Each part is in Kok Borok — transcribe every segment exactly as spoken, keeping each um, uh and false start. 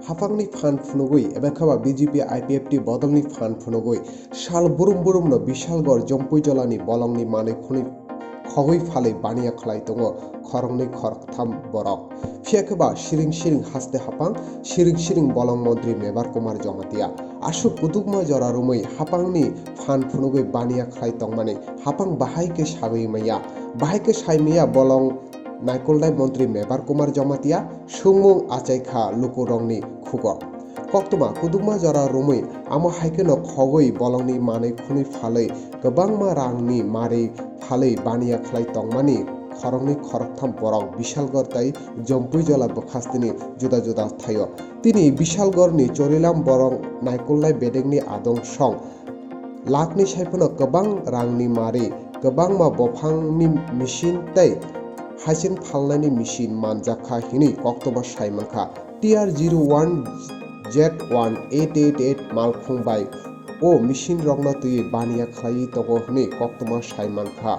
Hapangni phan phunugwi eba khe ba B J P I P F T bodolni phan phunugwi sal burum burumno Bishalgarh Jompui Jolani bolongni manwi khwnwi khogwi phalwi baniya khlai tongo khoroknwi khoroktham borok. Phiya khe ba siring siring haste hapang, siring siring bolong montri Mebar Kumar Jamatia. Aswk kutukma jora romwi hapangni phan phunugwi baniya khlai tongmani hapang bahai khe sagwi maya. Bahai khe sai maya bolong naikolnai montri Mebar Kumar Jamatia, swngmung achaikha lukurokni khugo. Koktwma kutukma jora romwi amo hai kheno khogwi bolongni manwi khwnwi phalwi kwbangma rangni mari phalwi baniya khlai tongmani khoroknwi khoroktham borok Bishalgarh tai Jompui Jola bwkhastini juda juda thaio. Tini Bishalgarhni Chorilam borok naikolnai bedekni adong song lakni saiphano kwbang rangni mari, kwbangma bophangni machine tei haichen phalnaini machine manjakha hinwi koktwma sai mankha. T R zero one Z one eight eight eight malkhung bai o machine rokno twiwi baniya khlaiwi tongo hinwi koktwma sai mankha.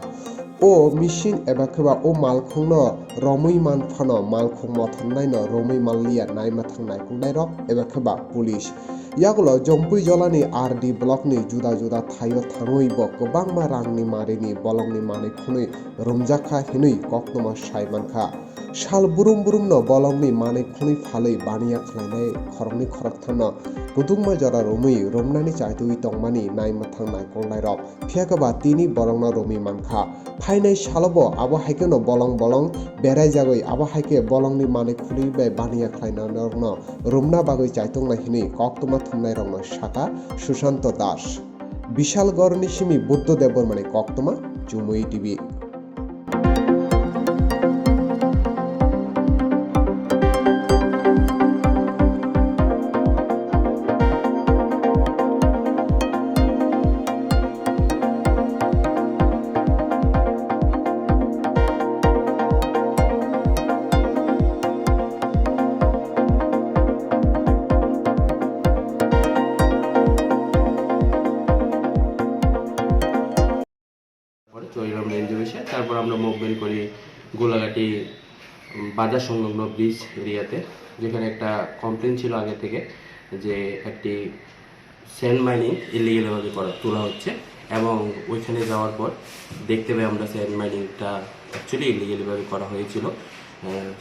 O machine eba khe ba o malkhungno romwi man phano malkhung mothomnaino romwi manliya naima thang naikolnairok eba khe ba police. Yagulo Jompui Jolani R D blockni juda juda thaio thangwi bo kwbangma rangni marini bolongni manwi khwnwi romjakha hinwi koktwma sai mankha. Sal burum burumno bolongni manwi khwnwi phalwi baniya khlainai khoroknwi khorokthamno kutukma jora romwi romnani chaitugwi tongmani naima thang naikolnairok. Phiya khe ba tini bolongno romwi mankha. Phainai salobo abo hai kheno bolong bolong beraijagwi abo hai khe bolongni manwi khwnwi bai baniya khlainairokno romna bagwi chaitongnai hinwi koktwma thumnairokno sakha Sushanto Das. Bishalgarhni simi Buddho Debbarmani koktwma, Chumui T V. পরে চৈরাম রেঞ্জে এসে তারপর আমরা মুভমেন্ট করি গোলাঘাটি, উম, বাজার সংলগ্ন ব্রিজ এরিয়াতে, যেখানে একটা কমপ্লেন ছিল আগে থেকে যে একটি স্যান্ড মাইনিং ইলিগালভাবে করা, তোলা হচ্ছে, এবং ওইখানে যাওয়ার পর দেখতে পাই আমরা স্যান্ড মাইনিংটা অ্যাকচুয়ালি ইলিগালভাবে করা হয়েছিল।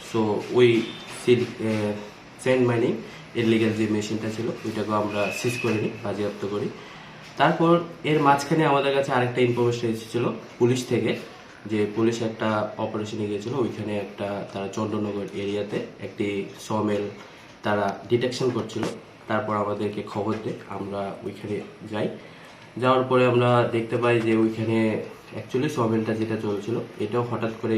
সো ওই সিল-, আহ, স্যান্ড মাইনিং ইলিগাল যে মেশিনটা ছিল, ওইটাকেও আমরা সিজ করে নিই, বাজেয়াপ্ত করি। তারপর এর মাঝখানে আমাদের কাছে আরেকটা ইনফরমেশন এসেছিল পুলিশ থেকে, যে পুলিশ একটা অপারেশনে গিয়েছিল, ওইখানে একটা তারা চন্দ্রনগর এরিয়াতে একটি সমিল তারা ডিটেকশন করছিল। তারপর আমাদেরকে খবর দেয়, আমরা ওইখানে যাই। যাওয়ার পরে আমরা দেখতে পাই যে ওইখানে অ্যাকচুয়ালি সমিলটা যেটা চলছিল, এটাও হঠাৎ করে